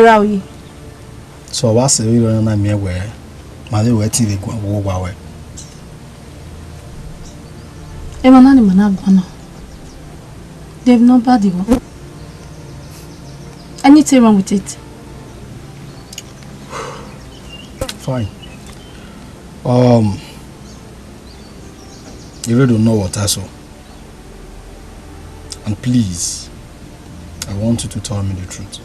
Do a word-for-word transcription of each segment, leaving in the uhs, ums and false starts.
Ra oyi. So, wa sẹ vbe rọ na miẹn wẹ, ma vbe wẹ te I vbe guan vbe owa ruẹ. Emwa na ni ma na guan na. They've not bad, you know. Anything wrong with it? Fine. Um, you really don't know what I saw. And please, I want you to tell me the truth.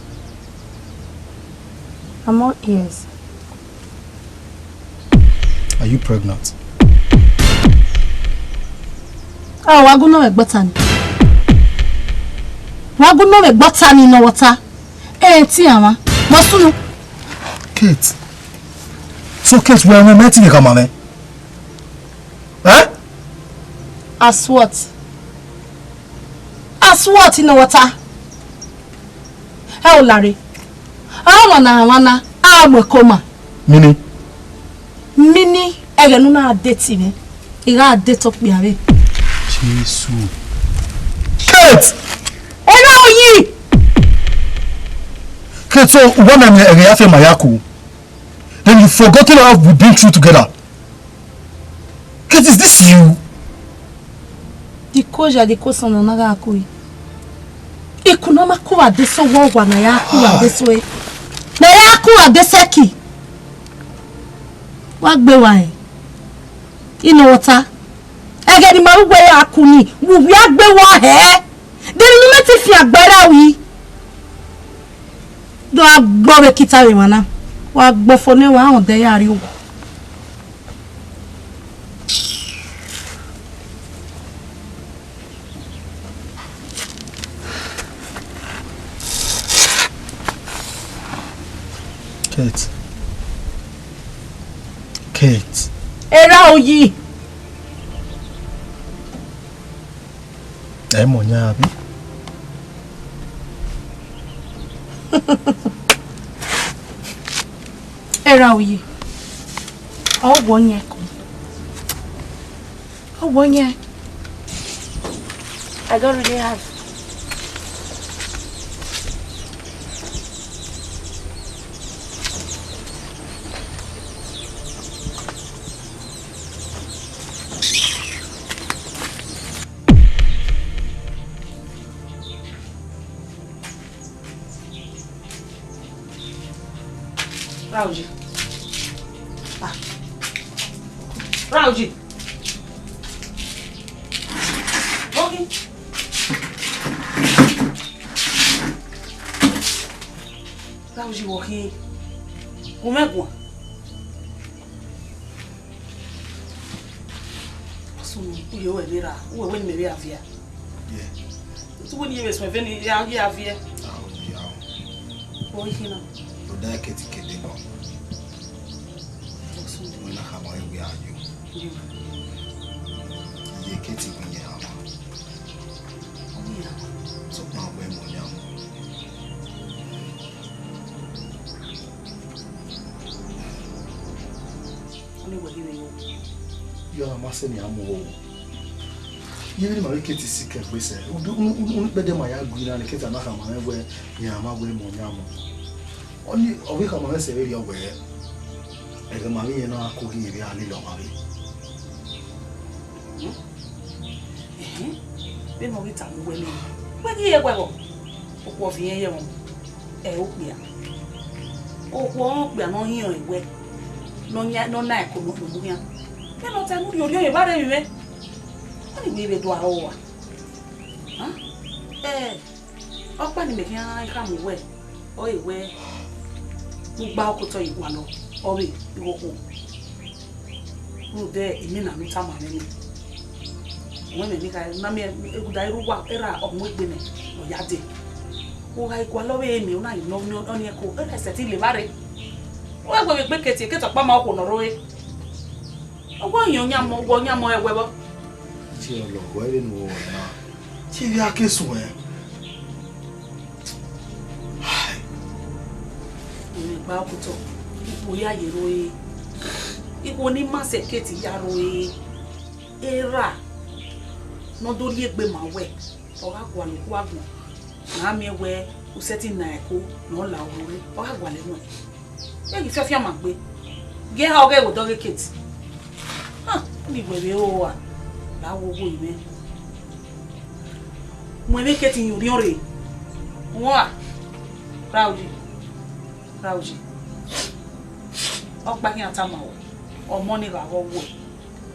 I'm all ears. Are you pregnant? Oh, wa gu nọ vbe ẹgbọta ni. Wa gu nọ vbe ẹgbọta ni nọ wọta. Eh, ti ama. Mo sunu. Kate. So Kate, wẹ wọn mẹ ti vbe khama mwẹ? Eh? As what? As what, nọ wọta? Ẹ o lare. Ọmwa na, ọmwa na, a mu ẹko ma. Mini? Mini, ẹghẹ ne u na date mwẹ, I gha date okpia vbe. Jesu. Kate! Ẹ na oyi! Kate, so, uwa na ẹghẹ ya fe ma ya ku. Then you forgotten how we've been through together. Kate, is this you? Diko ya diko sọnọ na gha ku. Iku na ma ku vbe adesẹ owa, owa na ya ku vbe adesẹ ẹre. Na ya ku vbe adesẹ ẹki. Wa gbe wa ẹn. Inọwọta. Ẹghẹ ne ima ru wẹ ya ku ni, vbe uwẹ a gbe wa hẹ. Deni ne imẹ te fiangbe ra ui. Do a gbọ vbe kita vbe emwa na. Wa gbọ fo ne wa rhọnda ya rrie owa. Kate. Kate. Erha oyi. Ẹ mọ yan abi? Erha oyi. Ọ wọ yan ẹko. Ọ wọ yan. I don't really have. Raoji. Ah. Raoji. Ogi. Raoji, wọ khin. Gu mwẹ guan. Asunu, u ye wẹ vbe ra, u wẹ wẹ ne imẹ vbe a viẹ. Yeah. Tu wẹ ne I ye vbe suẹn vbe ne I ya, ya viẹ. Ao, ao. Ọ i khin na. Rhunmwuda Kate ke deba. Asunu. Wẹ na khama ẹre wẹ a yo. Yo. Iye Kate wẹ iye a ma. Ọ ni ya. Sokpan wẹ mọ yan mọ. Ọni wẹ ghi vbe yo. Yo, a ma sẹ ne iran mu vbe owo. Iye vbene ima vbe Kate si kẹ egbe sẹ, unu, unu, unu kpẹdẹ ma ya gui na ne Kate a na khama mwẹ wẹ iran ma wẹ mọ yan mọ. Ọni, ọ vbe khama mwẹ sẹ vberriọ wẹ, ẹghẹ ma vbe irẹn na ko ghi vbe a lele ọmwa vbe. Ẹhẹn, vbene ọ ghi tama uwẹ nẹ, wẹ ghi re wẹ vbọ? Okhuo viẹn ye ẹmwẹ, ẹ okpia. Okhuo ọrọre okpia ne ọ hiọn ẹwẹ, ne ọ yan, ne ọ na ẹko ne ọ kpunu khian. Vbene ọ ta ẹmwẹ urhiorhiọ ye evba rre emwi mwẹ, ọni wẹ I vbe do aro ua. Ẹ, ọkpa ne imẹ khian khama uwẹ, ọre wẹ, ne u gba okotọ ye gualọ, ọ vbe igho okhuo. Rhunmwuda imina ne u tama mwẹ nẹ. Wẹ mẹ ne I kha na miẹn, eguda i rre uwa, erha ọ mu egbe nẹ, ọ ya dee. U gha gualọ vbe mẹ, u na ghi nọ, nọ, nọ ẹko, erha sẹtin levba rre. Wẹ wẹ vbe egbe Kate, Kate ọkpa ma okhuo ne ọ rre. Ọ wẹ ọ yan ọyan mọ, wẹ ọyan mọ ẹwẹ vbọ. Tie ọlọ, wẹ vbe ne u ru na. Tie vbe a ke suẹn. Ai. Imẹ gba okotọ, ikhuo ya ye ro e. Ikhuo ne ima sẹ Kate ya ro e. Erha ne ọ do rhie egbe ma wẹ, ọ gha gualọ okhuo agbọn, ne a miẹn wẹ U sẹtin na ẹko ne ọ la owo rre, ọ gha gualọ ẹmwẹ. Ẹ ghi fiọfiọ ma gbe. Gie ha ọghe ẹvbo dọghe Kate. Ha, ni wẹ vbe ro a, la wo owo mwẹ. Mu ẹmwẹ Kate yin orhiọn rre. Wọn a, ra oyi, ra oyi. Ọkpa khian tama ruẹ, ọmọ ni gha ghọ wuẹ,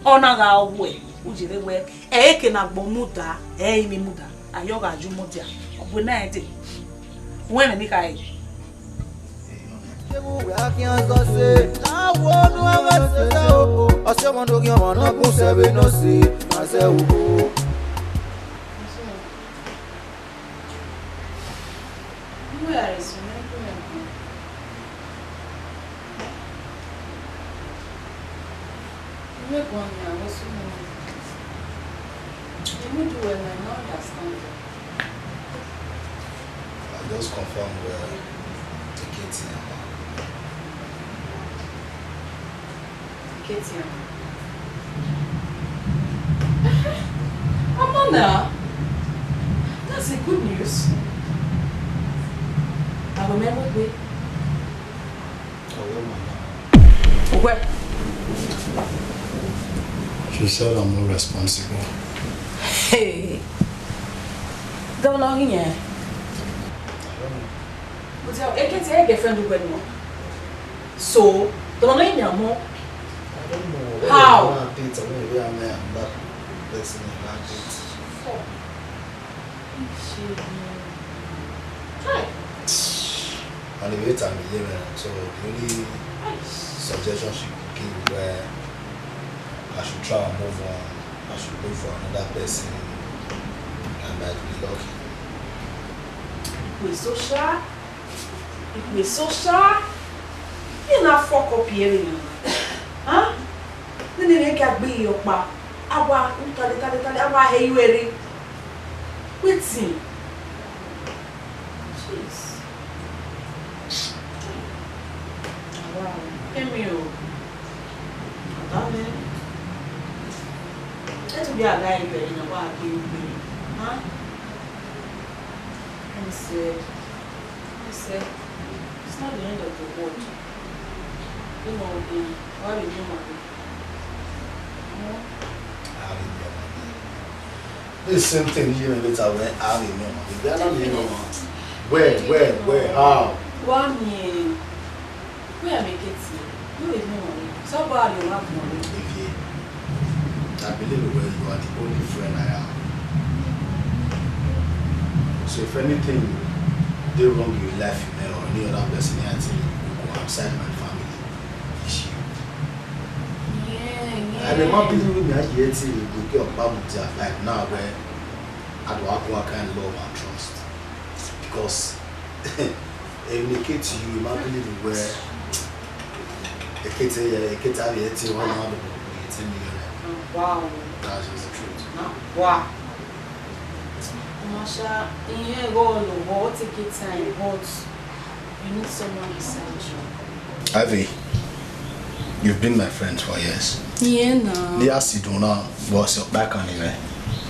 ọ na gha ghọ wuẹ, u ye rre wẹ, ẹ i ke ne agbọn muda, ẹ i mwẹ muda, a yọ gha ye umọ dia, ọ bu na ẹdẹ, wẹ ẹmwẹ ni khare. Ọsiọmọ ne oghian ọmwa ne ọ bun sẹ vbe nọ si, ma zẹ owo. I just confirm wẹ Ekete ama. Ekete ama. Ọmọ na, that's a good news. Abo mẹ wegbe. Uwẹ. She said I'm not responsible. Hey. Dọmọ ne ọ ghi yẹn. But uh, Ekete girlfriend uwẹ nọ. So, dọmọ ne ọ ghi yẹn mọ. I don't know. How? I don't know. I don't know. Person in that date. Fuck. Hi. And the way time here, man, so the only suggestion she could give where I should try and move on, I should look for another person, I might be lucky. Wait, so sure? Ikpe so sha, ena fuck up yẹre na. Huh? Nene mwẹ ka gbe iyọkpa, a wa tale, tale, tale, a wa he yu ẹre. Wetin? Jeez. Wow. Kemi o. Ọta mwẹ. Etu bi a gha yu ẹre na, wa gbe yu ẹre. Huh? Let me see. He said, it's not the end of the world. You know, the world is human. The same thing here later when I remember. If they are not the human, where, where, where, how? One year. Where am I getting? No, it's no money. So bad you have money. If you, I believe where you are the only friend I have. So if anything dey wrong in your life, you know, or any other person, I think you go outside my family. It's you. Yeah, yeah. And the man believe me, I hear till you go get a bad like now where I do have one kind of love and trust. Because Ekete, you might believe where Ekete, yeah, Ekete have eighty, one hundred, eighty million. Wow. That's just the truth. Wow. Masha, yeah, go on, go take your time, but you need someone beside you. Ivy, you've been my friend for years. Yeah, no. The acid now was your back and event.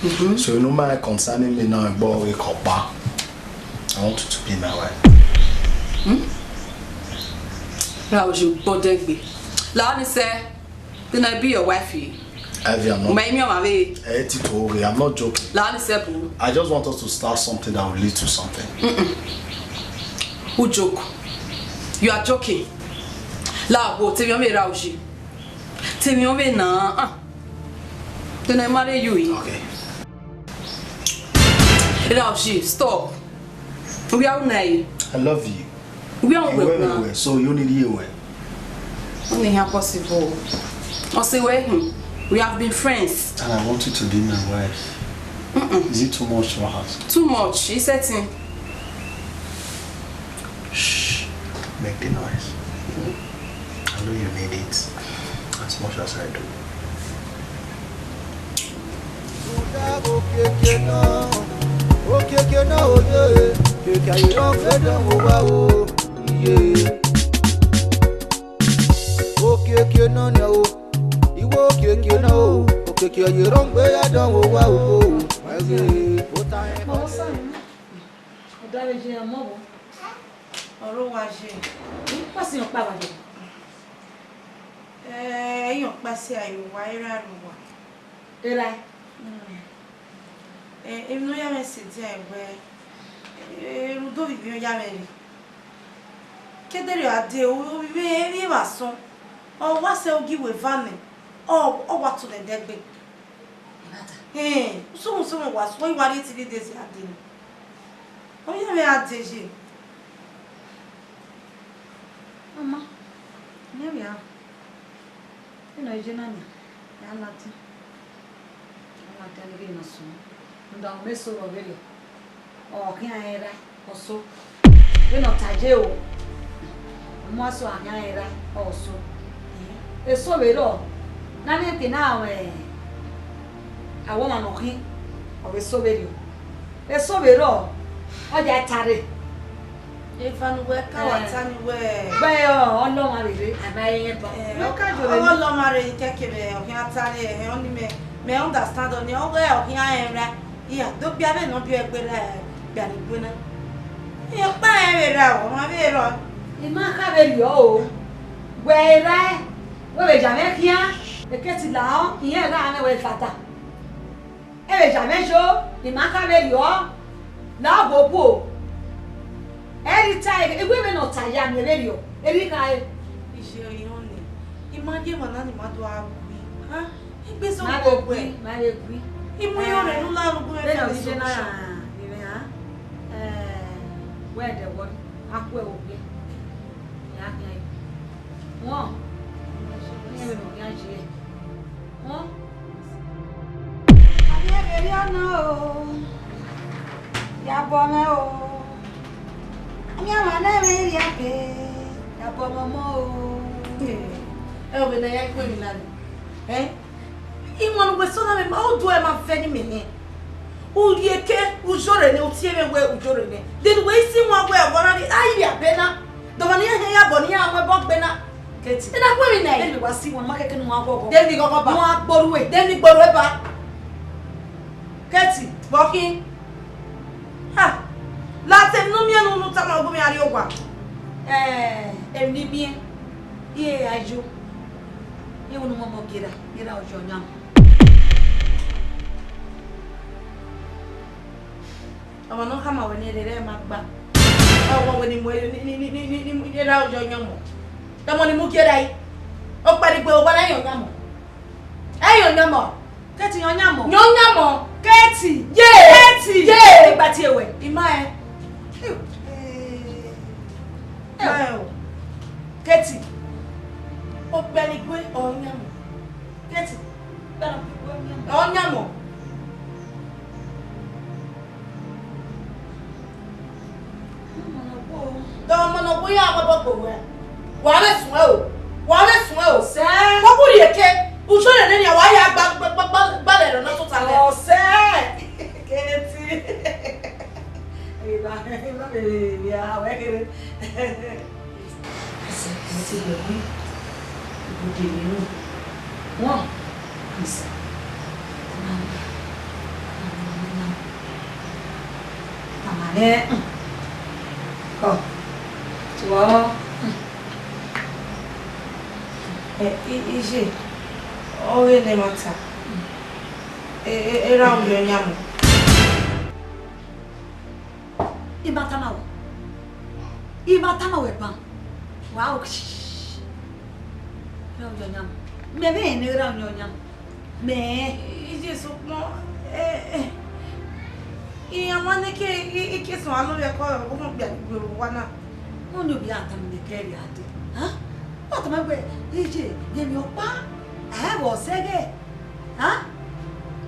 Mm-hmm. So you know my concerning me now, boy, wake up. I want you to be my wife. Hmm? That was your body. Let me say, then I be your wife. Ivy, I'm not. My me my way. Eh, Tito, okay, I'm not joking. Let me say, boo. I just want us to start something that will lead to something. Mm-mm. Who joke? You are joking. La wo, tell me, Rauji. Tell me, na. Ah. Then I marry you. Eh? Okay. Rauji, stop. We are now. I love you. We are. You were well, so you need you were. Only how possible. I say, well, hmm, we have been friends. And I want you to be my wife. Mm-mm. Is it too much to ask? Too much. He said, hmm. Shh. Make the noise. I know you need it as much as I do. Okiekie na, okiekie na, oye, okiekie ayirọ fẹdẹ mu wa o, iye. Okiekie na nẹ o, iwẹ okiekie na o, okiekie ayirọ gbe ya dán wo wa o, ẹgbẹ. Wa vbe je ọmọ vbo? Ọre uwa je. Wa si ọkpa wa je. Eh, iyan ọkpa si a ye uwa, erha rre uwa. Erha? Mm. Eh, emwi ne ọ ya mwẹ sẹ dia wẹẹ, eh, rhunmwuda ovbi mwẹ ọ ya mwẹ rre. Ke ẹdẹ rriọ a dee, ovbi mwẹ emwi evba sọn, ọ wa sẹ ogi wẹ eva nẹ, ọ, ọ wa tọn ẹdẹ gbe. Ẹmwata. Ẹn, usumwusumwu wa suẹn, wa rrie three days a dee nẹ. Ọ ya mwẹ a dee ye. Mama, ne vbe a? Ena eje na nia, ya ladian. Ya ladian ne ghe ne ọ sunu. Rhunmwuda ọ ma eso vbe ọ vberriọ. Ọ khian rẹn erha, ọ so. Vbene ọ ta ye o, ọ mu aso a khian rẹn erha, ọ so. Eso vbe rrọọ, ne a miẹn ke na mwẹ awọmwa ne ọ khin, ọ vbe eso vberriọ. Eso vbe rrọọ, ọ dia ta rre. Eva ne uwẹ ka wa ta ni wẹẹ, wẹ ọ lọ ọmwa rere, a ma rẹn ba. Eh, ọ ka jọ ọ lọ ọmwa rere, kẹkẹ vbe ọ khian ta rre, ẹhẹn, ọni mẹ, mẹ understand ọni, ọ wẹẹ ọ khian rẹn ra, iya, do bia vbene ọ biẹ gbe ra, bia ni gbe na. Iyan ọkpa rẹn vbe ra, ọmwa vbe rrọọ. I ma kha vberriọ o, wẹ erha, wẹ vbe ya mwẹ khian, eke ti lahọ, irẹn erha mwẹ wẹ fata. Ẹ vbe ya mwẹ yo, I ma kha vberriọ, la ọghe obuo. Ẹ i ta ẹre, iwẹ vbene ọ ta ya miẹn vberriọ, erha i khare. Iye ọre họn nẹ, I ma ye emwa na ni ma do gha gui. Ah, egbe sẹ ma vbe ọghe gui, ma vbe gui. I mu iran rre ne u la ru gu mwẹ. Vbene ọ rhie iye na ra, vbe mwẹ ra. Eh, wẹ ẹdẹ wọ, a ku ẹre owiẹ. Ya khian yi. Wọn, iran vbene ọ khian yi ẹre. Wọn. A miẹn vberriọ na o, ya bọ mwẹ o. A miẹn ọmwa ne ẹmwẹ rhia be, ya bọ mwẹ ọmọ o. Ẹ o, vbene a ya ikun emwi na nẹ. Eh? Iwinna ne uwẹ sẹ na mwẹ ma, oduẹ ma vẹ ne imẹ nẹ. U rhie eke, u jọ rre nẹ, u tie mwẹ wẹ u jọ rre nẹ. Then wẹ i si wan wẹ ọmwa na rhie, a i rhie abe na. Dọmọ ne iran hẹn ya bọ ne iran mu ẹbọ gbe na. Ketty. I na gu emwi nẹ. Emwi wa si wan, ma kẹkẹ ne uwa ghọghọ. Then ni ghọghọ ba. Uwa gboru ẹre. Then ni gboru ẹre ba. Ketty, vbe ọ khin? Ha! La te emwi ne u miẹn ne u tama gu mwẹ a rrie owa. Eh, emwi ne I miẹn, I re a yo. I wẹ ne u mu ọmọ gie ra, gie ra ọ yọ yan. Ọmọ ne ọ khama wẹ ne erha ma gba. Ọ wẹ wẹ ne I mu, ni, ni, ni, ni, ni, ni, erha ọ yọ yan mọ. Ọmọ ne I mu gie ra yi. Ọ kpẹrẹ igbe owa na yọ yan mọ. Ẹ yọ yan mọ. Ketty, yọ yan mọ. Yọ yan mọ. Ketty. Ye. Ketty. Ye. Igba tie wẹ. I ma ẹ. Ẹ o. Ketty. Ọ kpẹrẹ igbe ọ yan mọ. Ketty. Ọ yan mọ. Dọ ọmọ ne ọ gbe ya wẹ bọ gbe wẹ. Wa vbe suẹn o. Wa vbe suẹn o. Sẹ. Wa bu rhie eke. Ujo rẹ nene wa ya gba gba gba gba lẹ rẹ nọ tota lẹ. Ọ sẹ. Ketty. Eva, eva, eva, eva, eva, eva, eva, eva, Ẹsẹ, mo ti gbẹ̀gbẹ́ ìbòdè mi nù. Wọ́n, ẹsẹ, mama rẹ, ọ, tuọ, ẹ, i, iye, ọ ghe ne ẹmwata, e, e, erha u yọ yan mọ. I ma tama wẹ. I ma tama wẹ ban. Wa o. Ra u yọ yan mọ. Mẹ vbe ne ra u yọ yan mọ. Mẹ. Iye sokpọn, eh, eh. Iran wa neke, i, i ke sọn alo vbe ẹko, ọmọ gbe a gbe wa na. Wọ́n ní obìnrin àtàmì nìkẹ́ rẹ̀ adé. Hàn? Wọ́n tàmì gbẹ, iye, yẹmi ọ̀pá. Ẹ wọ̀ sẹ́gẹ̀. Hàn?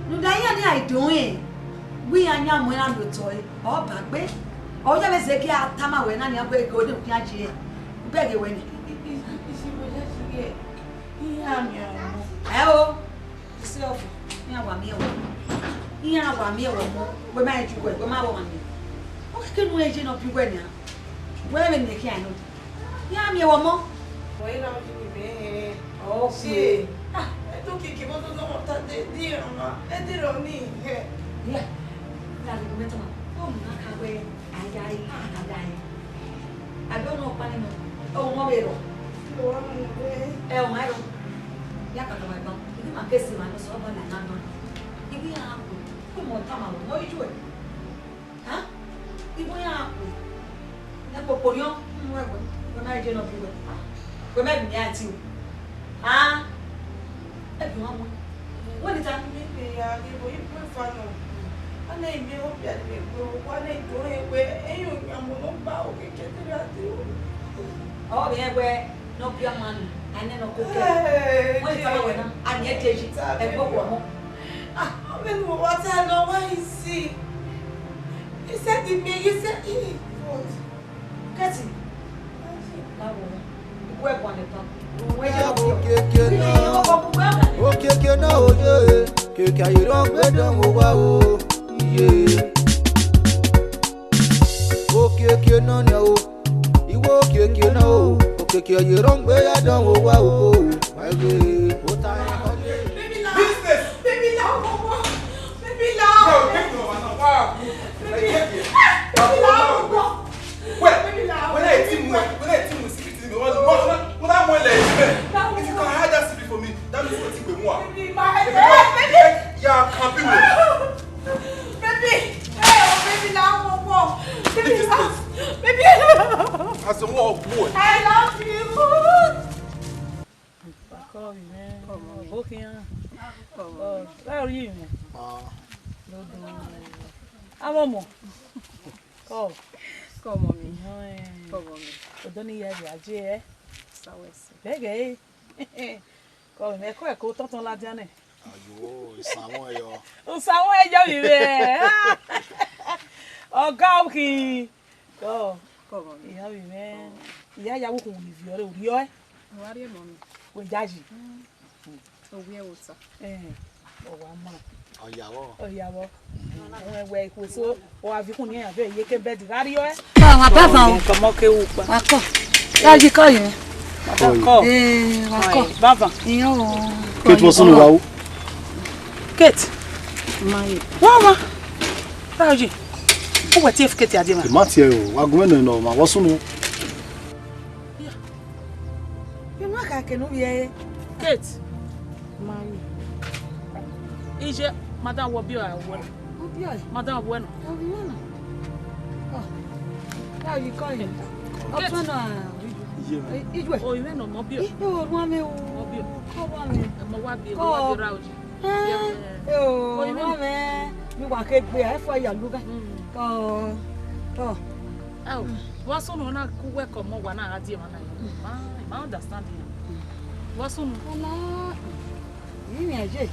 Nùdà yẹn ni àìdùn yẹn. Wí anya mọ ẹran lò tọ̀ ẹ. Ọba gbé. Ọjọ́ bẹ́ẹ̀ sẹ́ kí a tá máa wẹ̀ náà ni a gbé ege odò kí a jẹ ẹ. Bẹ́ẹ̀ gẹ wẹ̀ ni. Ìṣirò yẹn ti yẹ. Ìyá mi ọ̀rọ̀. Ẹ o. Iṣẹ́ ọ̀fọ̀. Ìyá wà mí ẹ̀wọ̀ mọ́. Ìyá wà mí ẹ̀wọ̀ mọ́. Wẹ́ máa ju wẹ̀, wẹ́ máa wọ̀ wà mí. Ó kékeré nu ẹ jẹ́ náà bí wẹ̀ ni a. Wẹ́ rẹ̀ mi kí a nù. Ìyá mi ẹ̀wọ̀ mọ́. Wọ́n yìí náà fi mi bẹ́ẹ̀. Ok. Ṣé, ah, ẹ tó kìkì bó tó tó mọ̀ tá dé, dé ìrànwọ́, ẹ dé ìrànwọ́ ní ìhẹ́. Ìyá, ìyá mi mẹ́tọ́ ma. Ó mú náà ká wẹ́. Aya, aya, aya. Abẹ ọnọkpa ni nọ. Ẹ, ọmọ vbe rọ. Ẹ, ọmọ rọ. Ya ka tama ẹban. Ibi ma kesi ma nọ sọ ọba na na ban. Ibi ya ku. Ku mo tama mo iju ẹ. Ha? Ibo ya ku? Ẹ kpokpo ni ọ, wẹ wẹ, wẹ ma je nọ bi wẹ. Wẹ mẹ bi a ti o. Ah. Ẹ bi wan mu. Wẹ ni ta. Mi pe ya ni bo ibu fa nọ. Ana ime ho bia ni me gbe, wa na do he we, e yo ya mo no ba o ke ke te ra te o. Ọ bi ẹ wẹ nọ bia ma ni, a nẹ nọ ko ke. Wẹ ni ta wẹ na, a ni ẹ te ji, ẹ gbe ọmọ. Ah, ọ mẹ nu wa ta nọ wa isi. He said to me, he said, he, what? Kẹti. Báwo ni? Ikú ẹ̀gbọ́n nìkan. Òun ẹjọ́ ló fi hàn. Okeke náà, okeke náà, oye, keke ayé rán gbé dán wò wá o, iye. Okeke náà ni o, ìwọ okeke náà o, okeke ayé rán gbé ya dán wò wá o, wá gbé, ó ta ẹ kọ́ lé. Baby love. Business. Baby love, ọmọ. Baby love. No, take no, no, wow. Baby. Baby love, ọmọ. Wẹ, wẹ na eti mu, wẹ na eti mu secret ni mi. Wọ́n, wọ́n, wọ́n náà mú ilẹ̀ yìí bẹ́ẹ̀. If you can hide that secret for me, that means wọ́n ti gbé mú wa. Baby, my head, baby. Yeah, can be with. Baby, hey, oh, baby, now, oh, oh. Baby, baby. As a war boy. I love you. Come on. Come on. Oh, where are you, man? Ah. No, no. I'm on. Come. Come on, me. Come on, me. Odoni ya ya je, eh? Sawesi. Bẹgẹ, eh. Come, me ko ko tonton la dia ne. Ayo, isanwó ẹyọ. Isanwó ẹyọ mi vbe. Ọga uki. Come. Come on, me. Iya mi vbe. Iya ya wo ko ni vi ore ori ẹ. Wa rie mọ mi. Wẹ ya yi. Owiẹ vbe ota. Eh, ọ wa ma. Ọ ya vbọ. Ọ ya vbọ. Wẹ, wẹ, ikhuo eso, ọ wa viọ ikhun ne iran vbe ye ke bed gha rriọ ẹ. Wa, wa bavọ o. Kọmọ ke wu kpa. Wa kọ. Ya yi kọ yi. Wa kọ. Eh, wa kọ. Bavọ. Iyan o. Kate, vbọ sunu wa wu? Kate. Ma ye. Wa wa. Ra yi. Uwẹ tie Kate a die ma. Ma tie o, wa gun ẹnọ nọ ma, vbọ sunu. Vbe ma kha kene u vbiẹ re? Kate. Ma ye. Iye, madam, wọ biẹ ọre wẹ nọ? Ọ biẹ ọre. Madam, wẹ nọ? Ọ biẹ nọ. Ọ. Ya yi kọ yi. Ọ tọn nọ. Iye mwẹ. Ijuẹ. O, imẹ nọ, mọ biẹ. Iye, o, ruan mẹ o. Mọ biẹ. Ọ ruan mẹ. Mọ wa biẹ, mọ wa biẹ ra oji. Ẹ, ẹ, o, ruan mẹ. Mi wa ke gbe, ẹ fọ ya lugha. Ọ, ọ. Ẹ o, vbọ sunu na ku wẹ kọ mọ wa na gha die emwa na. Ma, ma understand you. Vbọ sunu. Ọna, I miẹn ye.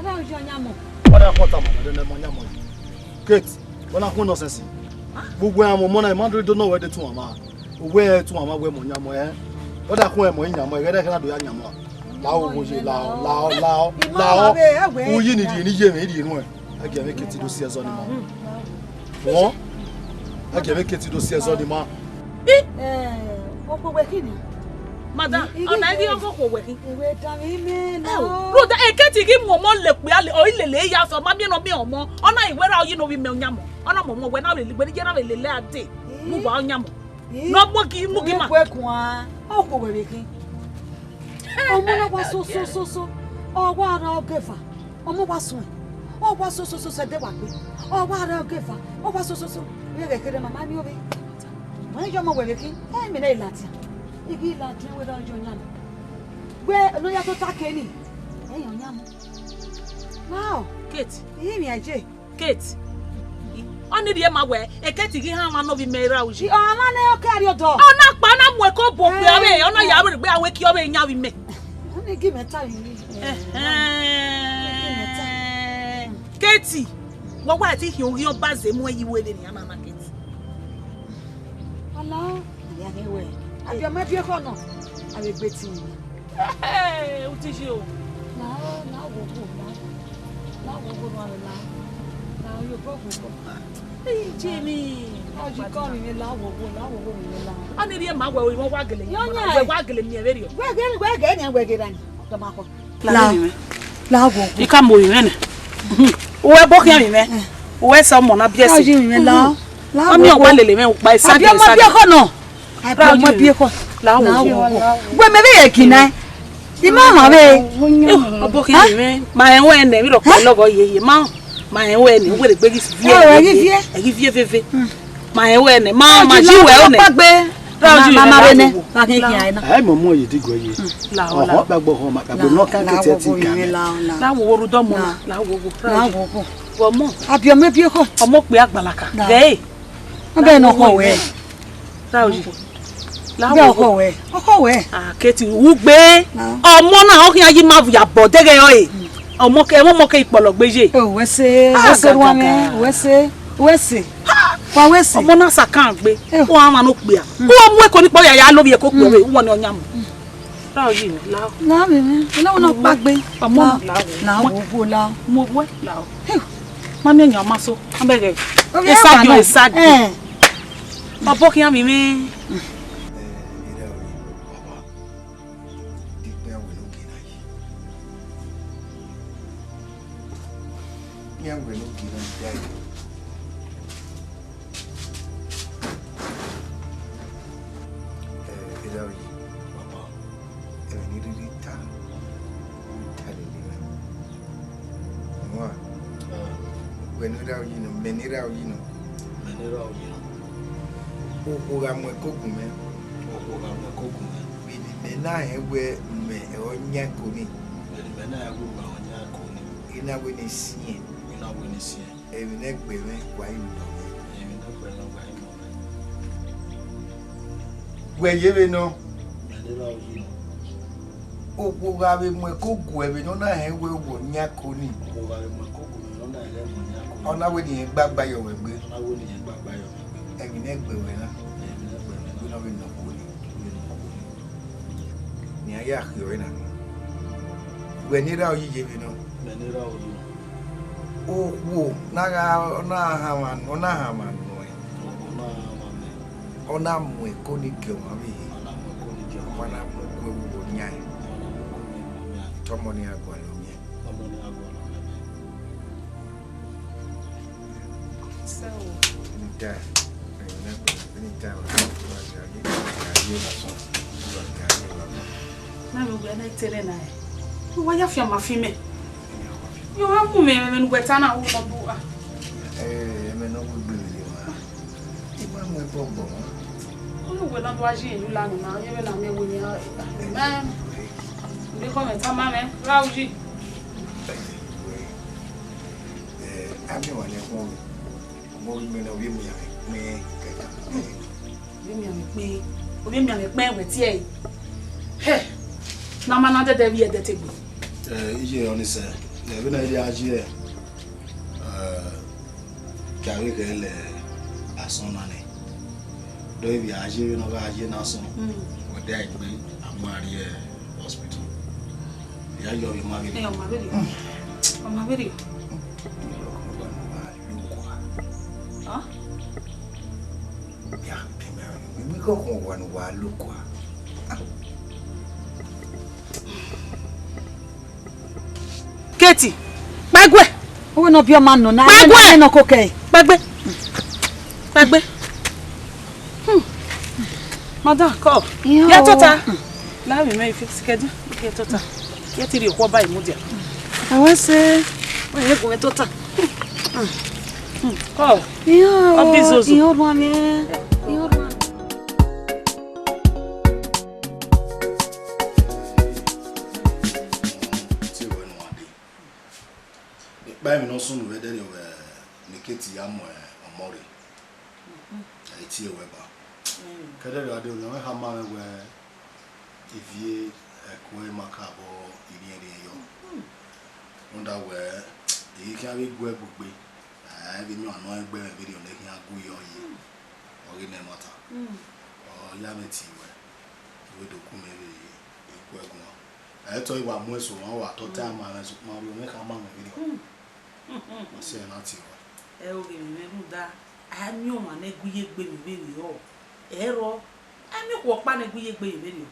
Ọna u ye ọyan mọ. Ọ da kọta ma, ọ da ma ọyan mọ. Kate, ọ na khuẹn nonsense. Vbe uwẹ a mu ọmọ na, ima do do nọ wẹ de tun ama. Uwẹ tun ama wẹ mọ ọyan mọ ẹ. Ọ da khuẹn mọ ọyan mọ, ẹghẹ na do ya yan mọ. Lao wo ye, lao, lao, lao, lao. Uyi ni rhie ni ye mwẹ, rhie nuẹn. A gie mwẹ Kate do si ẹzọ ni ma. Wọ? A gie mwẹ Kate do si ẹzọ ni ma. Eh, okhuo wẹ khin ni? Madam, ọna i ghi ọghe okhuo wẹ khin. Iwe dan mi mẹ na. Rhoda, e Kate ghi mu ọmọ le okpia, ọ i lele ya fẹ, ọ ma miẹn ne ọ miẹn ọmọ. Ọ na i wẹ ra uyi ne ovbi mẹ ọyan mọ. Ọ na mu ọmọ wẹ na lele, wẹ ni ye na vbe lele a dee. Mu wa ọyan mọ. Ne ọ gbo gi mu gi ma. Iwe kuan, okhuo wẹ vbe khin. Ọmọ na wa so, so, so, so. Ọ wa rre ọgeva. Ọmọ wa suẹn. Ọ wa so, so, so, so, ẹdẹ wa gbe. Ọ wa rre ọgeva. Ọ wa so, so, so. Vbe ẹghẹ kherhe ma ma miẹn ovbi. Ma i ye ọmọ wẹ vbe khin. Ẹ, mẹ ne I ladian. I ghi ladian wẹ da ye ọyan mọ. Wẹ ne ọ ya tota ke ni. Ẹ yan ọyan mọ. Wow. Kate. I miẹn ye. Kate. Ọ ni rhie ma wẹ, e Kate ghi hama ne ovbi mẹ ra uyi. Ọ ma ne ọ ke rrie odọ. Ọ na kpa na mu ẹko bu okpia avbe, ọ na ya avbe egbe a wẹ ke ọ vbe yan ovbi mẹ. Ọ ni gi mẹ ta yi. Ẹhẹn. Kate, wẹ wa ti khian oghian ọba zẹ mu ẹyi wẹ vbe nian na Kate. Ọna, ya ne wẹ. A biẹ ọmọ biẹ ekhọe nọ, a vbe gbe ẹtin. Hey, u ti yi o. Na, na wo wo, na. Na wo wo, na, na. Na yo go go go. Hey, Jenny. A yi kọ mi la wo wo, na wo wo mi la. A ni rhie ma wẹ, wẹ wa gele. Yo, nya. Wẹ wa gele miẹn vberriọ. Wẹ gele, wẹ gele, wẹ gele ni. Tọ ma kọ. La. La wo wo. I ka mo yi mwẹ nẹ. Uwẹ bọ khian mi mwẹ. Uwẹ sa ọmọ na biẹ si. A yi mi mwẹ la. Ami ọwa lele mwẹ ukpa, esagiẹn, esagiẹn. Abiọmọ bi ekhọ nọ. Abiọmọ bi ekhọ. La wo. Wẹ mẹ vbe ye kin na. I ma ma vbe. Ọbokhian mwẹ, ma rẹn wẹ nẹ, vbe rhọkpa lọghọ yeye, ma, ma rẹn wẹ nẹ, wẹ gbe ghi viẹ. Ẹ ghi viẹ veve. Ma rẹn wẹ nẹ, ma, ma ji wẹ nẹ. Pagbe. Ma ma vbe nẹ. Ma khin khin ae na. Ẹ mọ mọ ye digo ye. La wo, la. Ọhọ kpagbo ọhọ ma kpagbo nọ kan kete ti kan. La wo, wo rudọ mọ na. La wo, wo. La wo, wo. Wọ mọ. Abiọmọ bi ekhọ. Ọmọ kpe agbalaka. Ghe. Ọbẹ nọ ọkọ wẹ. Raoyi. Ọbẹ ọkọ wẹ. Ọkọ wẹ. Ah, Keti, ugbe. Ọmọ na, ọ khian yi ma ya bọ dẹghẹ ọre. Ọmọ ke, ẹmọ ọmọ ke ikpọlọ gbe ye. O, wẹ se, wẹ se ruan mẹ, wẹ se, wẹ se. Wa wẹ se. Ọmọ na sa kan gbe. Ko a ma no kpia. Ko mu eko ni kpọ ya ya lo bi eko kpọ we, wọ ni ọnya mu. Raoyi, la. La mi mi. Ina wona kpagbe. Ọmọ na, la wo. La wo, wo la. Mo wẹ, la. Ma miẹn yan ma so. Abẹgẹ. Esagi, esagi. Ọbokhian mi mwẹ. Iran wẹ ne ogie na ya ẹre. Eh, erha oye, baba, ẹmwẹ ne I rhirhi ta, u ta lele mwẹ. Ọmwa, wẹ ne erha oye nọ, mẹ ne erha oye nọ. Mẹ ne erha oye nọ. Okhuo gha mu ẹko gun mwẹ. Okhuo gha mu ẹko gun mwẹ. Vbene imẹ na rẹn wẹ mẹ ọre ọ yan ẹko nii. Vbene imẹ na rẹn wẹ mẹ ọre ọ yan ẹko nii. I na wẹ ne I siẹn. I na wẹ ne I siẹn. Emwi ne ẹgbẹe mwẹ wa i nọ mwẹ. Emwi ne ẹgbẹe mwẹ wa i nọ mwẹ. Wẹ ye vbe nọ? Mẹ ne erha oye nọ. Okhuo gha vbe mu ẹko gu ẹmwẹ ne ọ na rẹn wẹ wẹ ọ yan ẹko nii. Okhuo gha vbe mu ẹko gu ẹmwẹ ne ọ na rẹn wẹ ọ yan ẹko nii. Ọ na wẹ ne irẹn gbagba ye ọmwẹ gbe. Ọ na wẹ ne irẹn gbagba ye ọmwẹ gbe. Emwi ne ẹgbẹe mwẹ na. Emwi ne ẹgbẹe mwẹ na. Wẹ ne ọ vbe nọ ẹko nii. Wẹ ne ọ nọ ẹko nii. Ne iran ya khiọ ẹre na nọ. Wẹ ne erha oye ye vbe nọ? Mẹ ne erha oye nọ. Okhuo na gha, ọ na hanmwa, ọ na hanmwa nọ ẹn. Ọ na hanmwa mẹ. Ọ na mu ẹko ni gie ọmwa vbe ehe. Ọ na mu ẹko ni gie ọmwa. Ọ na mu ẹko vbe uwu ọyan ẹn. Ọ na mu ẹko vbe uwu ọyan ẹn. Te ọmọ ne iran gualọ miẹn. Ọmọ ne iran gualọ miẹn. So. Anytime. Anytime. Na vbe wẹ na tere na ẹ. Wa ya fian ma fi mẹ. Yo, wa mu mẹ, mẹ, mẹ ne uwẹ ta na, wo nọ do a. Eh, mẹ nọ wegbe vbe ma. I ma mu ẹbọ gbọ ma. Unu wẹ na do a yi elu lanu na, ye vbe na mẹ wẹ ni a. Mẹ. Nde kọ mẹ ta ma mẹ, ra uyi. Eh, a miẹn wa ne ẹkhuọnmwi. Ọmọ vbe imẹ na, ovbi emianmwẹ kpẹn kẹkan. Ovbi emianmwẹ kpẹn, ovbi emianmwẹ kpẹn wẹ tie ẹre. Hẹ, ne a ma na dẹdẹ vbiẹ ẹdẹ te gbe. Eh, iye ọnii sẹ, eh, vbene a ya ye, eh, ke a vbe ghẹ lẹ asọn na nẹ. Do ivbi a ye vbene ọ gha ye ne asọn, mm, wẹ de a gbe a mu a rrie hospital. Ya yọ vbe ma vberriọ. Eh, ọ ma vberriọ. Ọ ma vberriọ. Huh? Ya, primary, we go home one while look. Katie, kpaegbe. Owe ne ọ biẹ ọma nọ na, kpaegbe, nọ kokẹ. Kpaegbe. Kpaegbe. Hmm. Madam, call. Iyo. Ya tota. La vbe mẹ ifi sikẹdi. Ya tota. Ya ti rhie okhuo ba imudia. Ẹwẹ sẹ. Wẹ ye gu mẹ tota. Call. Iyo. Ọ bi zozo. Iyo, rua mẹ. Iyo, rua mẹ. Ekpa emwi ne ọ sunu vbe ẹdẹrriọ vbe ne Katie ya mu ọmọ rre, ẹ i tie wẹ ba. Ke ẹdẹrriọ gha dee, ọmwa khama mwẹ wẹ ivie ẹko ẹre ma ka vbọ irhiẹnrhiẹn yọ. Rhunmwuda wẹ, I ghi khian vbe gu ẹe bu egbe, ẹ i vbe miẹn ọmwa ne ọ rẹn egbe mwẹ vberriọ ne I khian gu yọ ye. Ọ ghi nẹ ẹmwata. Ọ ya mwẹ tie wẹ, I vbe do gu mwẹ vbe ikuẹ guan. Ẹ i tọ, I wa mu eso, wa wa tota ma mwẹ, sokpan orhiọn mwẹ khama mwẹ vberriọ. Ma sẹ na tie wẹ. Ẹ, oghẹmwẹ mwẹ, rhunmwuda a miẹn ọmwa ne gu ye egbe mwẹ vberriọ. Ẹrọ, a miẹn okhuo ọkpa ne gu ye egbe mwẹ vberriọ.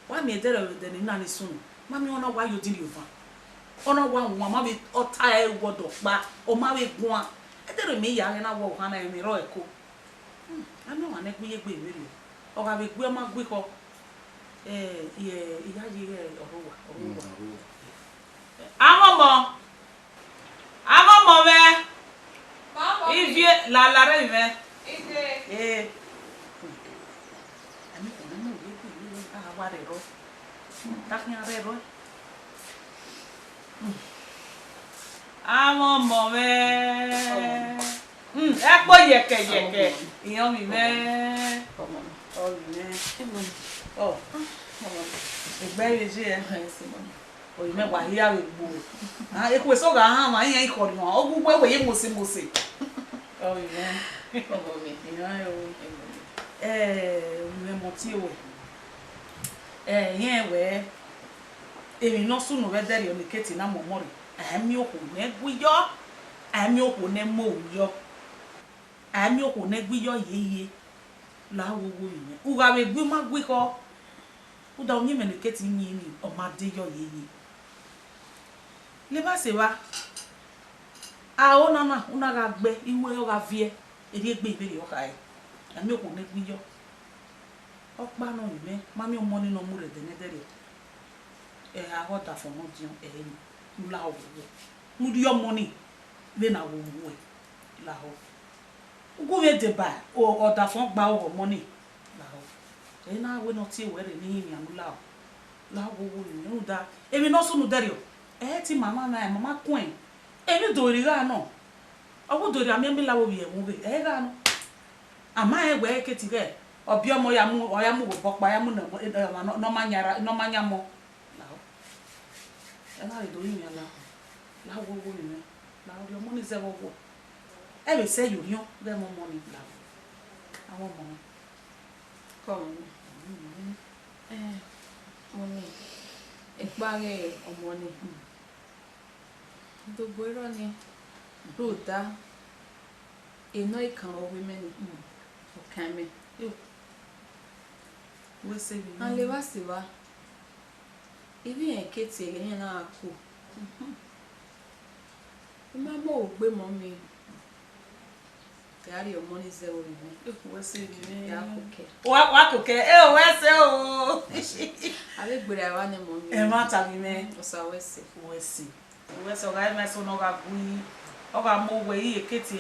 Wa miẹn ẹdẹrriọ vbe ẹdẹ ne I na ni sunu, ma miẹn ọna wa ye odin rhie ovan. Ọna wa wan, ma vbe ọta ẹre wẹ ọdọ ọkpa, ọ ma vbe guan. Ẹdẹrriọ mẹ ya ghẹ na wẹ ohan na, ẹmwẹ rrọọ ẹko. A miẹn ọmwa ne gu ye egbe vberriọ, ọ gha vbe gu, ọ ma gu ikhọ, eh, iyayi ọrhuwa, ọrhuwa. Amọmọ, amọmọ mwẹ, ivie lala rre mwẹ. Eh. Ẹmwẹ khuẹmwẹ ne u ye gu vberriọ, a wa rre ẹrọ. Ta khian rre ẹrọ. Amọmọ mwẹ. Mm, ẹkpo yẹkẹ yẹkẹ, iran mi mwẹ. Ọ, ọ, ọ, egbe vbe ye ẹ. Oyi mwẹ wa hia vbe gbo. Ah, ekhue so gha han ma, iran ikhọrhiọn, ogu wẹ wẹ ye mose mose. Oyi mwẹ. Iran o. Eh, mwẹ mọ tie wẹ. Eh, iran wẹ, emwi ne ọ sunu vbe ẹdẹrriọ ne Keti na mọmọ rre, a i miẹn okhuo ne gu yọ, a i miẹn okhuo ne mu ohu yọ, a i miẹn okhuo ne gu yọ yeye. La wo wo vbe mwẹ, u gha vbe gu, u ma gu ikhọ, rhunmwuda uyinmwẹ ne Keti yin ni, ọ ma de yọ yeye. Levba sẹ evba, aro na na, u na gha gbe iwe, ọ gha viẹ, erriegbe vberriọ ọ khare, a i miẹn okhuo ne gu yọ. Ọkpa nọ mwẹ, ma miẹn ọmọ ni ne ọ mu rre ẹdẹ ne ẹdẹrriọ. Ẹ, a ghe ọdafọn ne ọ diọn, ẹ i re ne u lahọ vbe uwẹ. Ne u rhie ọmọ ni vbene a vbe mu uwẹ lahọ. U gu mwẹ deba, ọ, ọdafọn gba ọghọ ọmọ ni lahọ. Ẹ i na wẹ ne ọ tie wẹ rre ne I rinmwian ne u lahọ. Lahọ vbe uwẹ, rhunmwuda emwi ne ọ sunu ẹdẹrriọ, ẹ i te ima mwa mwa, ma ma kuẹn. Emwi do rri gha nọ. Ọ wu do rri, a miẹn emila vbe ovbi ẹvbo ghe, ẹ i gha nọ. A ma rẹn wẹ Keti ghẹ, ọ biẹ ọmọ ya mu, ọ ya mu vbe obọ ọkpa, ya mu ne ọmwa ne ọ ma yan ra, ne ọ ma yan ọmọ. Lahọ. Ẹ na vbe do rinmwian lahọ. Lahọ vbe uwẹ mwẹ. Lahọ, rhie ọmọ ni zẹ vbe ọghuọ. Ẹ vbe sẹ ye orhiọn ghẹ mwẹ ọmọ ni lahọ. Avbe ọmọ mwẹ. Kọ mwẹ. Eh, mummy, ekpa ghe ọmọ ni. Odogbo erọ ni, rhunmwuda, enọ ikan ọghe mwẹ ni, ọ kan mwẹ. Yo. Wẹ sẹ vbe, a levba sẹ evba, ivbi iran ke tie ẹghẹ iran na gha ku. I ma mu ogbe mummy, ya rhie ọmọ ni zẹ vbe ovbi mwẹ. Wẹ sẹ vbe, ya kokẹ. Wa, wa kokẹ, e o, wẹ sẹ o. A vbe gberra evba nẹ mummy. Ẹmwata vbe mwẹ. Osa wẹ sẹ. Wẹ sẹ. Wẹ sẹ, ọ gha re ma eso ne ọ gha gu, ọ gha mu owẹ ye Keti,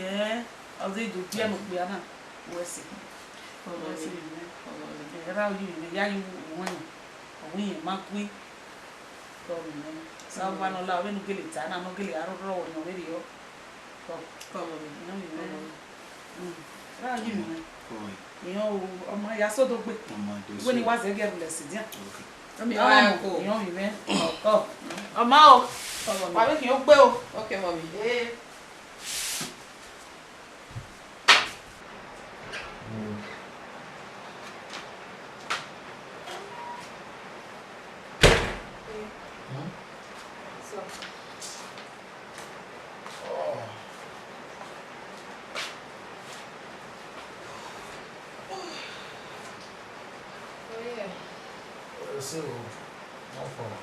ọ zẹ do biẹ ne okpia na, wẹ sẹ. Wẹ sẹ vbe mwẹ. Erha oyi mwẹ, ya yi uwẹ, ọ wẹ irẹn ma gu. Kọ vbe mwẹ. Sa owa ne ọ la, vbene u gele ta na, ne ọ gele a rhọrhọ ne ọ vberriọ. Kọ, kọ vbe mwẹ. Erha oyi mwẹ. Iran o, ọmọ ya sẹ odogbe. Wẹ ne I wa zẹ gie rhulẹ sẹ edian. Ọmọ o, iran oyi mwẹ. Ọ, ọ ma o. Wa vbe khian ogbe o. Okay, mummy. Eh. Oh, yeah. Ẹ sẹ o, no problem.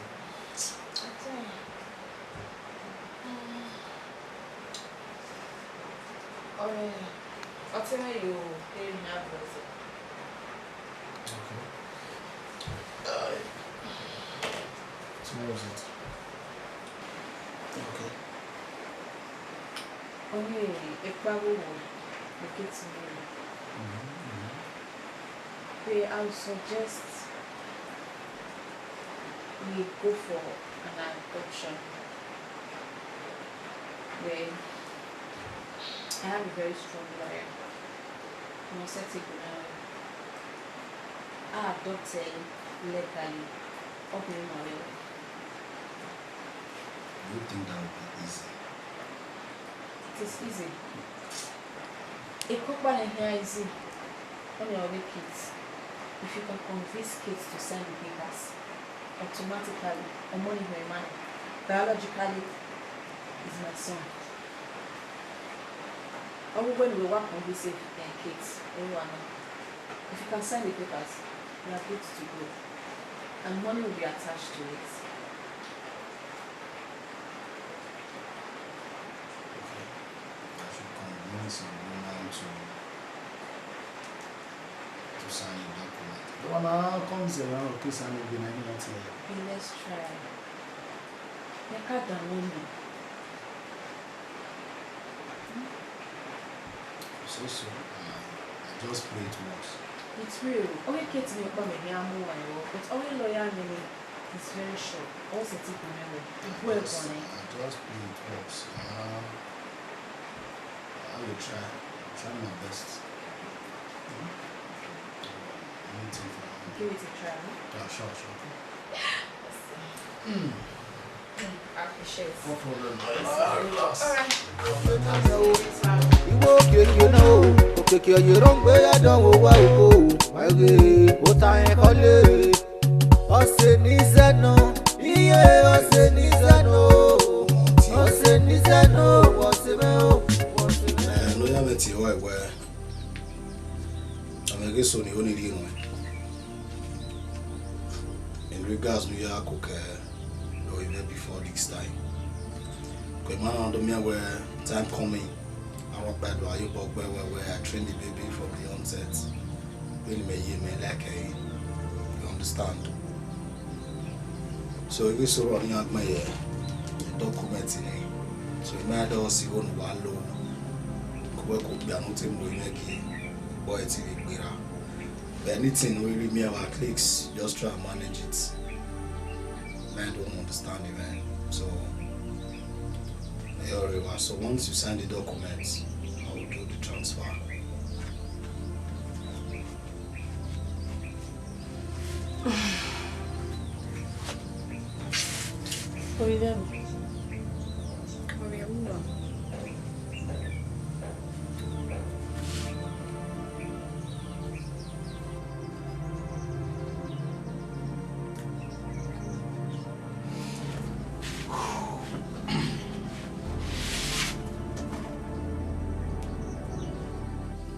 Ọtẹn mwẹ yo kere ne a bọ ẹzọ. Okay. Uh, tomorrow is it? Okay. Ọni ekpa vbe uwẹ, eke ti vbe uwẹ. Mhm, mhm. Then I would suggest we go for an adoption. Well, I have a very strong lawyer. Mo set it now. I adopt her legally. Ọ bẹn ma vbe. Do you think that would be easy? It is easy. Ekọkpa ne hia easy, ọni ọ vbe Kate. If you can convince Kate to sign the papers, automatically, ọmọ ni họn ima nẹ, biologically, is my son. Ọ vbe uwẹ ne uwẹ wa convince, eh, Kate, ẹ i wa nọ. If you can sign the papers, we are good to go. And money will be attached to it. Okay. I should convince the woman to Sign the document. The one I come say, I don't say anything, I don't want to. Let's try. Make I download me. So, so, I, I just pray it works. It's real. Okay, Kate, me come here, I'm more, but only lawyer name is very sure. Also, take me away. It works on it. I just pray it works. Uh, I will try. Try my best. Hmm? Anything for now. Give it a try, huh? Yeah, sure, sure. Yes, sir. Hmm. I appreciate it. No problem. All right. Ìwọ òkèkè náà o, òkèkè ọ̀yẹ̀rọ̀ ń gbé yàdán wo wá òkò o. Wáyé, ó ta yẹn kọ́lé. Ọ̀sẹ̀ ní zẹ́nu, iye ọ̀sẹ̀ ní zẹ́nu o. Ọ̀sẹ̀ ní zẹ́nu, ọ̀sẹ̀ mẹ́ o, ọ̀sẹ̀ mẹ́. Eh, no, ya me ti wa iwe. Amẹ ghe so ni ho ni rhie ruẹn. In regards ne u ya koko ẹre before this time. Kọ ima na do miẹn wẹ time coming, I want bad wa yo bọ gbẹ wẹ wẹ I train the baby from the onset. Vbene mẹ ye mẹ like ẹre, you understand? So, ivbi soro ọre iran gbẹn ye document ni. So, imẹ a do si igho ne uwa lo. Kugbe kugbe a no te mu imẹ gie, but e ti vbe gberra. But anything we really me our clicks, just try and manage it. Man don't understand it, man. So, yeah, so once you sign the documents, I will do the transfer. Orí rẹ̀ mi. Orí ẹ̀ wúwo.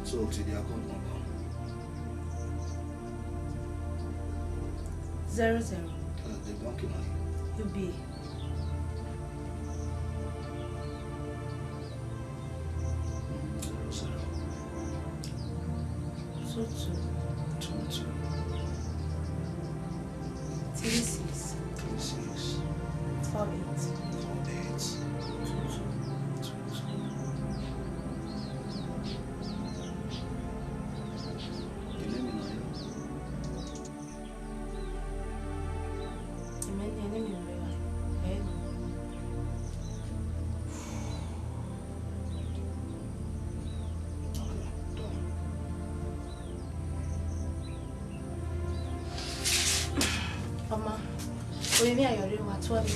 So, to the account number. Zero zero. Uh, the bank number. U B A. Zero zero. Two two. Two two. Three six. Three six. Four eight. Four eight. Two two. Two two. Your name is Nayo? Amen. Your name is Nayo. Eh? Okay, done. Ọma, orinmwi ayọ rre wa tuẹ mwẹ.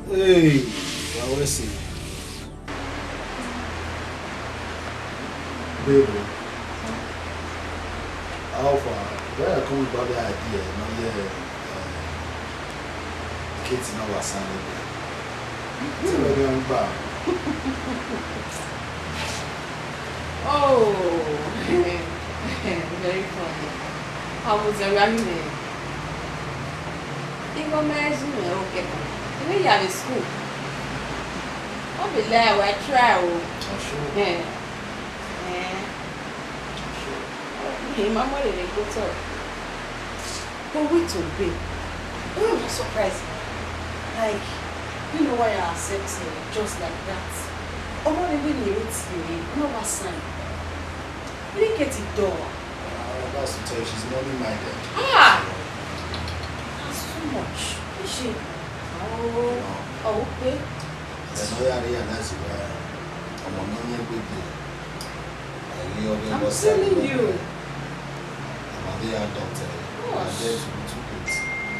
Hey, wa wẹ sẹ. Babe, how far? Where I come about the idea, no, yeah, uh, Kate, no, was standing there. Tell me, I'm back. Oh, very funny. I was around there. Igho mẹ zẹ mwẹ okẹkan. I vbe ya vbe school. Ọ be lie, wa try o. Ọ sure. Eh. Eh. Ọ sure. Ọ, I ma mu ẹre rre gbe otọ. But wait o, babe. You know what surprise me? Like, you know why I accept her just like that? Ọmọ rẹ wẹ ne I rate you, no wa sign. Look at the door. Uh, that's to tell you, she's money minded. Ah! That's too much. Is she? Oh, oh, okay. Then I realize why. Ọmọ náà ní ẹgbẹ́ ìgbé. Ẹ̀yin ọdẹ I'm lọ sí telling you. Ọmọ adé yà dọ̀tẹ̀. Gosh. Adé ti bí two eight.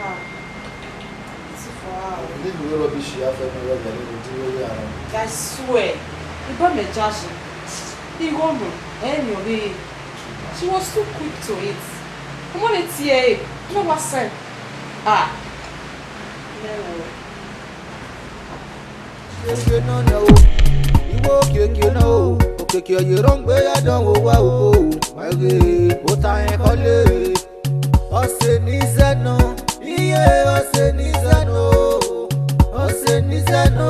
Ah. It's for her. Ilé ìwé rubbish yà fẹ́ mi rọ̀bì ẹni mo dúró yà rọ. I swear, ìbọn mi jáde. Igho mọ̀, ẹ̀yin ọ̀rẹ́. She was too quick to it. Ọmọ rẹ tiẹ̀ ẹ̀, no wa sign. Ah. Mẹ́wọ̀ọ́. Òkèkè náà o, ìwọ òkèkè náà o, Keke ọ ye rhọngbe ya dọnwẹ owa o, wa ghe ota rẹn khọle. Ọse ne I zẹ nọ, iye ọse ne I zẹ nọ, ọse ne I zẹ nọ,